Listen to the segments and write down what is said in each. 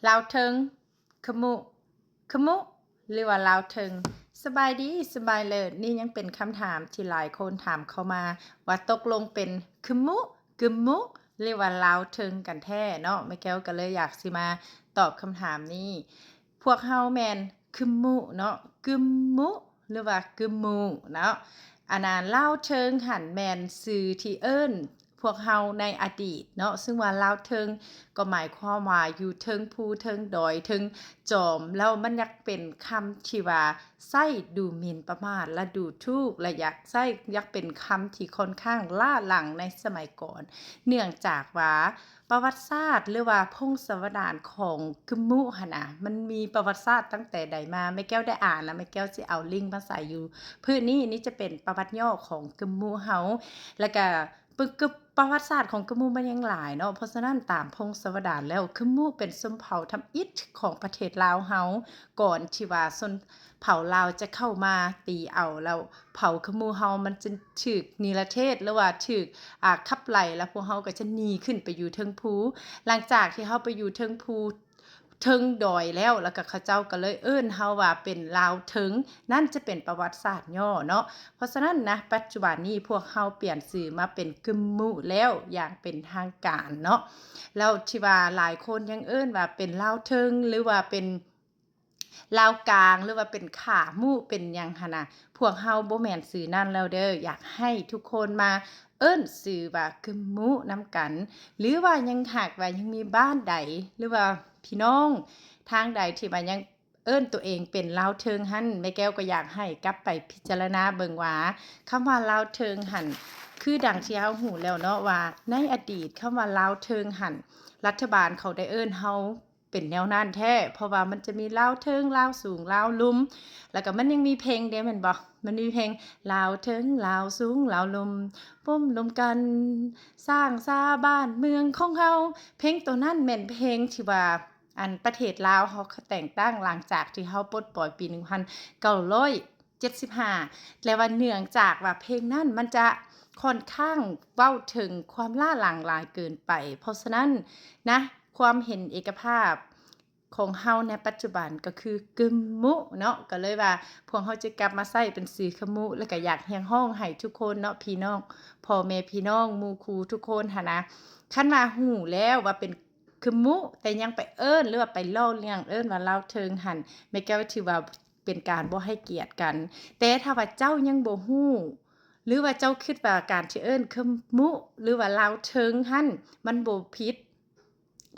ລາວເທິງ ຂະມຸ ຂະມຸ ຫຼືວ່າລາວເທິງ? ສະບາຍດີ ສະບາຍເລີດ. ນີ້ຍັງເປັນຄຳຖາມທີ່ຫຼາຍຄົນຖາມເຂົ້າມາວ່າ ຕົກລົງເປັນ ຂະມຸ ກຶມມຸ ຫຼືວ່າລາວເທິງກັນແທ້ເນາະ? ແມ່ແກ້ວກໍເລີຍຢາກຊິມາຕອບຄຳຖາມນີ້. ພວກເຮົາແມ່ນກຶມມຸເນາະ, ກຶມມຸ ຫຼືວ່າກຶມມຸເນາະ. ອັນນັ້ນ ລາວເທິງຫັ້ນແມ່ນຊື່ທີ່ເອີ້ນພວກເຮົາໃນອະດີດເນາະ, ຊຶ່ງວ່າລາວເທິງກໍໝາຍຄວາມວ່າຢູ່ເທິງພູເທິງດອຍເທິງຈອມ, ແລ້ວມັນຢາກເປັນຄຳທີ່ວ່າໃຊ້ດູໝິ່ນປະໝາດ ແລະ ດູຖູກ ແລະ ຢາກໃຊ້ ຢາກເປັນຄຳທີ່ຄ່ອນຂ້າງລ້າຫຼັງໃນສະໄໝກ່ອນ, ເນື່ອງຈາກວ່າ ປະຫວັດສາດ ຫຼືວ່າພົງສະວະດານຂອງກຶມມຸຫັ້ນນະ ມັນມີປະຫວັດສາດຕັ້ງແຕ່ໃດມາ. ແມ່ແກ້ວໄດ້ອ່ານແລ້ວ ແມ່ແກ້ວຊິເອົາລິງມາໃສ່ຢູ່ພື້ນນີ້. ນີ້ຈະເປັນປະຫວັດຫຍໍ້ຂອງກຶມມຸເຮົາ ແລ້ວກະປະຫວັດສາດຂອງກຶມມຸມັນຍັງຫຼາຍເນາະ. ເພາະສະນັ້ນ ຕາມພົງສະວະດານແລ້ວ ກຶມມຸເປັນຊົນເຜົ່າທຳອິດຂອງປະເທດລາວເຮົາ ກ່ອນທີ່ວ່າຊົນເຜົ່າລາວຈະເຂົ້າມາຕີເອົາ ແລ້ວເຜົ່າກຶມມຸເຮົາມັນຈະຖືກເນລະເທດ ຫຼືວ່າຖືກ ອາ ຂັບໄລ່ ແລ້ວພວກເຮົາກໍຈະໜີຂຶ້ນໄປຢູ່ເທິງພູ. ຫຼັງຈາກທີ່ເຮົາໄປຢູ່ເທິງພູ ເທິງດອຍແລ້ວ ແລ້ວກໍເຂົາເຈົ້າກໍເລີຍເອີ້ນເຮົາວ່າເປັນລາວເທິງ, ນັ້ນຈະເປັນປະຫວັດສາດຫຍໍ້ເນາະ. ເພາະສະນັ້ນນະ ປັດຈຸບັນນີ້ພວກເຮົາປ່ຽນຊື່ມາເປັນກຶມມຸແລ້ວຢ່າງເປັນທາງການເນາະ. ແລ້ວທີ່ວ່າຫຼາຍຄົນຍັງເອີ້ນວ່າເປັນລາວເທິງ ຫຼືວ່າເປັນ ລາວກາງ ຫຼືວ່າເປັນຂາມຸ ເປັນຫຍັງຫັ້ນນະ, ພວກເຮົາບໍ່ແມ່ນຊື່ນັ້ນແລ້ວເດີ້. ຢາກໃຫ້ທຸກຄົນມາເອີ້ນຊື່ວ່າກຶມມຸນຳກັນ ຫຼືວ່າຍັງ ຫາກວ່າຍັງມີບ້ານໃດ ຫຼືວ່າພີ່ນ້ອງທາງໃດທີ່ວ່າຍັງເອີ້ນຕົວເອງເປັນລາວເທິງຫັ້ນ, ແມ່ແກ້ວກໍຢາກໃຫ້ກັບໄປພິຈາລະນາເບິ່ງວ່າ ຄຳວ່າລາວເທິງຫັ້ນ ຄືດັ່ງທີ່ເຮົາຮູ້ແລ້ວເນາະວ່າ ໃນອະດີດ ຄຳວ່າລາວເທິງຫັ້ນ ລັດຖະບານເຂົາໄດ້ເອີ້ນເຮົາ ເປັນແນວນັ້ນແທ້ ເພາະວ່າມັນຈະມີລາວເທິງ ລາວສູງ ລາວລຸ່ມ ແລ້ວກໍມັນຍັງມີເພງເດ້ ແມ່ນບໍ່? ມັນມີເພງ ລາວເທິງ ລາວສູງ ລາວລຸ່ມ ປົມລົມກັນ ສ້າງສາບ້ານເມືອງຂອງເຮົາ. ເພງໂຕນັ້ນແມ່ນເພງທີ່ວ່າ ອັນ ປະເທດລາວເຮົາແຕ່ງຕັ້ງ ຫຼັງຈາກທີ່ເຮົາປົດປ່ອຍປີໜຶ່ງພັນເກົ້າຮ້ອຍ ເຈັດສິບຫ້າ ແລະວ່າເນື່ອງຈາກວ່າເພງນັ້ນມັນຈະຄ່ອນຂ້າງເວົ້າເຖິງຄວາມລ້າຫຼັງຫຼາຍເກີນໄປ. ເພາະສະນັ້ນນະ ຄວາມເຫັນເອກະພາບຂອງເຮົາໃນປັດຈຸບັນກໍຄືກຶມມຸເນາະ, ກໍເລີຍວ່າພວກເຮົາຈະກັບມາໃຊ້ເປັນຊື່ຂະມຸ ແລ້ວກໍຢາກຮຽກຮ້ອງໃຫ້ທຸກຄົນເນາະ ພີ່ນ້ອງ ພໍ່ແມ່ພີ່ນ້ອງ ໝູ່ຄູ່ທຸກຄົນຫັ້ນນະ, ຄັນວ່າຮູ້ແລ້ວວ່າເປັນຂະມຸ ແຕ່ຍັງໄປເອີ້ນ ຫຼືວ່າໄປລໍ້ລຽນເອີ້ນວ່າລາວເທິງຫັ້ນ ແມ່ແກ້ວຖືວ່າ ເປັນການບໍ່ໃຫ້ກຽດກັນ. ແຕ່ຖ້າວ່າເຈົ້າຍັງບໍ່ຮູ້ ຫຼືວ່າເຈົ້າຄິດວ່າການທີ່ເອີ້ນຂະມຸ ຫຼືວ່າລາວເທິງຫັ້ນ ມັນບໍ່ຜິດ,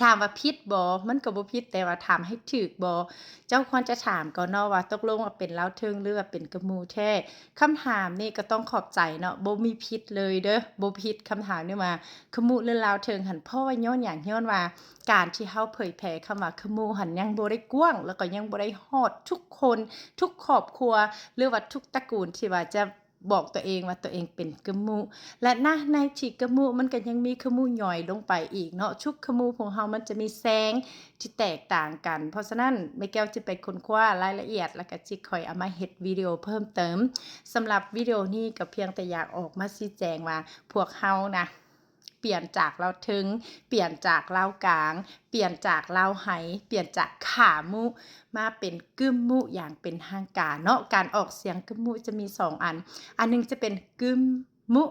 ຖາມວ່າຜິດບໍ່? ມັນກໍບໍ່ຜິດ, ແຕ່ວ່າຖາມໃຫ້ຖືກບໍ່? ເຈົ້າຄວນຈະຖາມກ່ອນເນາະວ່າ ຕົກລົງວ່າເປັນລາວເທິງ ຫຼືວ່າເປັນຂະມຸແທ້? ຄຳຖາມນີ້ກໍຕ້ອງຂອບໃຈເນາະ, ບໍ່ມີຜິດເລີຍເດີ້, ບໍ່ຜິດຄຳຖາມນີ້ວ່າຂະມຸ ຫຼືລາວເທິງຫັ້ນ. ເພາະວ່າຍ້ອນຫຍັງ? ຍ້ອນວ່າການທີ່ເຮົາເຜີຍແຜ່ຄຳວ່າຂະມຸຫັ້ນ ຍັງບໍ່ໄດ້ກວ້າງ ແລ້ວກໍຍັງບໍ່ໄດ້ຮອດທຸກຄົນ ທຸກຄອບຄົວ ຫຼືວ່າທຸກຕະກູນທີ່ວ່າຈະບອກຕົວເອງວ່າຕົວເອງເປັນຂະມຸ ແລະນະ ໃນທີ່ຂະມຸມັນກໍຍັງມີຂະມຸຍ່ອຍລົງໄປອີກເນາະ. ທຸກຂະມຸຂອງເຮົາມັນຈະມີແສງທີ່ແຕກຕ່າງກັນ. ເພາະສະນັ້ນ ແມ່ແກ້ວຈະໄປຄົ້ນຄວ້າລາຍລະອຽດ ແລ້ວກໍຈະຄ່ອຍເອົາມາເຮັດວິດີໂອເພີ່ມເຕີມ. ສຳລັບວິດີໂອນີ້ກໍພຽງແຕ່ຢາກອອກມາຊີ້ແຈງວ່າ ພວກເຮົານະ ປ່ຽນຈາກລາວເທິງ, ປ່ຽນຈາກລາວກາງ, ປ່ຽນຈາກລາວໄຮ, ປ່ຽນຈາກຂາມຸ ມາເປັນກຶມມຸຢ່າງເປັນທາງການເນາະ. ການອອກສຽງກຶມມຸຈະມີສອງອັນ, ອັນໜຶ່ງຈະເປັນກຶມມຸ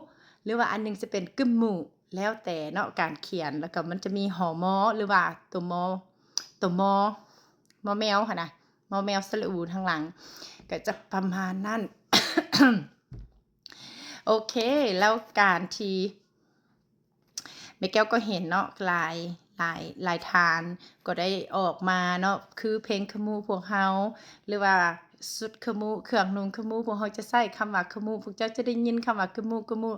ຫຼືວ່າອັນໜຶ່ງຈະເປັນກຶມມຸ ແລ້ວແຕ່ເນາະການຂຽນ. ແລ້ວກໍມັນຈະມີ ຫ ມ ຫຼືວ່າຕົວ ມ ຕົວ ມ ມ ແມວຫັ້ນນະ, ມ ແມວ ສະຫຼະອູ ທາງຫຼັງ, ກໍຈະປະມານນັ້ນ. ໂອເຄ ແລ້ວການທີ່ ແມ່ແກ້ວກໍເຫັນເນາະ ຫຼາຍ ຫຼາຍ ຫຼາຍທ່ານກໍໄດ້ອອກມາເນາະ ຄືເພງຂະມຸພວກເຮົາ ຫຼືວ່າຊຸດຂະມຸ ເຄື່ອງນຸ່ງຂະມຸ ພວກເຮົາຈະໃຊ້ຄຳວ່າຂະມຸ ພວກເຈົ້າຈະໄດ້ຍິນຄຳວ່າຂະມຸ ຂະມຸ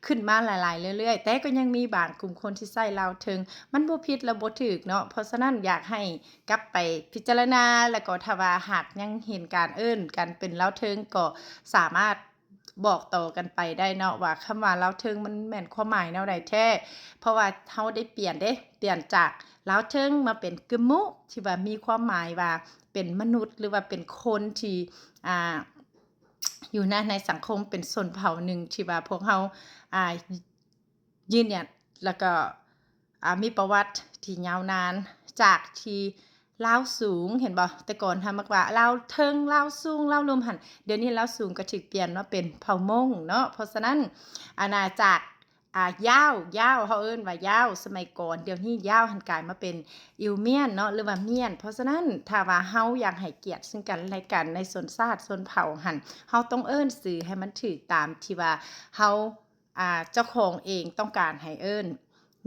ຂຶ້ນມາຫຼາຍໆເລື້ອຍໆ. ແຕ່ກໍຍັງມີບາງກຸ່ມຄົນທີ່ໃຊ້ລາວເທິງ ມັນບໍ່ຜິດ ແລະ ບໍ່ຖືກເນາະ. ເພາະສະນັ້ນ ຢາກໃຫ້ກັບໄປພິຈາລະນາ ແລ້ວກໍຖ້າວ່າຫາກຍັງເຫັນການເອີ້ນກັນເປັນລາວເທິງ ກໍສາມາດ ບອກຕໍ່ກັນໄປໄດ້ເນາະວ່າ ຄຳວ່າລາວເທິງມັນແມ່ນຄວາມໝາຍແນວໃດແທ້, ເພາະວ່າເຮົາໄດ້ປ່ຽນເດ້, ປ່ຽນຈາກລາວເທິງມາເປັນກຶມມຸ ທີ່ວ່າມີຄວາມໝາຍວ່າເປັນມະນຸດ ຫຼືວ່າເປັນຄົນທີ່ ອ່າ ຢູ່ໃນ ໃນສັງຄົມ ເປັນຊົນເຜົ່າໜຶ່ງທີ່ວ່າພວກເຮົາ ອ່າ ຍ- ຢືນຢັນ ແລ້ວກໍ ອ່າ ມີປະຫວັດທີ່ຍາວນານ ຈາກທີ່ລາວສູງ ເຫັນບໍ່? ແຕ່ກ່ອນເຮົາມັກວ່າລາວເທິງ ລາວສູງ ລາວລຸ່ມຫັ້ນ ດຽວນີ້ລາວສູງກໍຖືກປ່ຽນມາເປັນເຜົ່າມົ້ງເນາະ. ເພາະສະນັ້ນ ອານາຈັກ ອ່າ ຢາວ ຢາວ ເຮົາເອີ້ນວ່າຢາວສະໄໝກ່ອນ ດຽວນີ້ຢາວຫັ້ນກາຍມາເປັນອິວມຽນເນາະ ຫຼືວ່າມຽນ. ເພາະສະນັ້ນ ຖ້າວ່າເຮົາຢາກໃຫ້ກຽດເຊິ່ງກັນແລະກັນໃນຊົນຊາດຊົນເຜົ່າຫັ້ນ ເຮົາຕ້ອງເອີ້ນຊື່ໃຫ້ມັນຖືກຕາມທີ່ວ່າເຮົາ ອ່າ ເຈົ້າຂອງເອງຕ້ອງການໃຫ້ເອີ້ນ.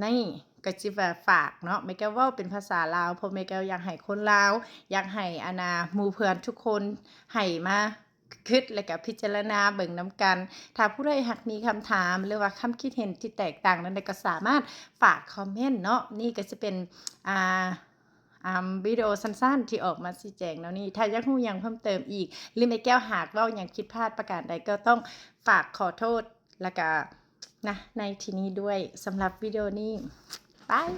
ນີ້ກໍຊິວ່າຝາກເນາະ ແມ່ແກ້ວເວົ້າເປັນພາສາລາວ ເພາະແມ່ແກ້ວຢາກໃຫ້ຄົນລາວ ຢາກໃຫ້ ອານາ ໝູ່ເພື່ອນທຸກຄົນໃຫ້ມາ ຄິດ ແລະກະພິຈາລະນາເບິ່ງນຳກັນ. ຖ້າຜູ້ໃດຫາກມີຄຳຖາມ ຫຼືວ່າຄຳຄິດເຫັນທີ່ແຕກຕ່າງແນວໃດ ກໍສາມາດຝາກຄອມເມັນເນາະ. ນີ້ກໍຈະເປັນ ອ່າ ອ່າ ວິດີໂອສັ້ນໆທີ່ອອກມາຊີ້ແຈງແນວນີ້. ຖ້າຢາກຮູ້ຫຍັງເພີ່ມເຕີມອີກ ຫຼືແມ່ແກ້ວຫາກເວົ້າຫຍັງຜິດພາດປະການໃດ ກໍຕ້ອງຝາກຂໍໂທດ ແລະກະ ນະ ໃນທີ່ນີ້ດ້ວຍ. ສຳລັບວິດີໂອນີ້ ບາຍ.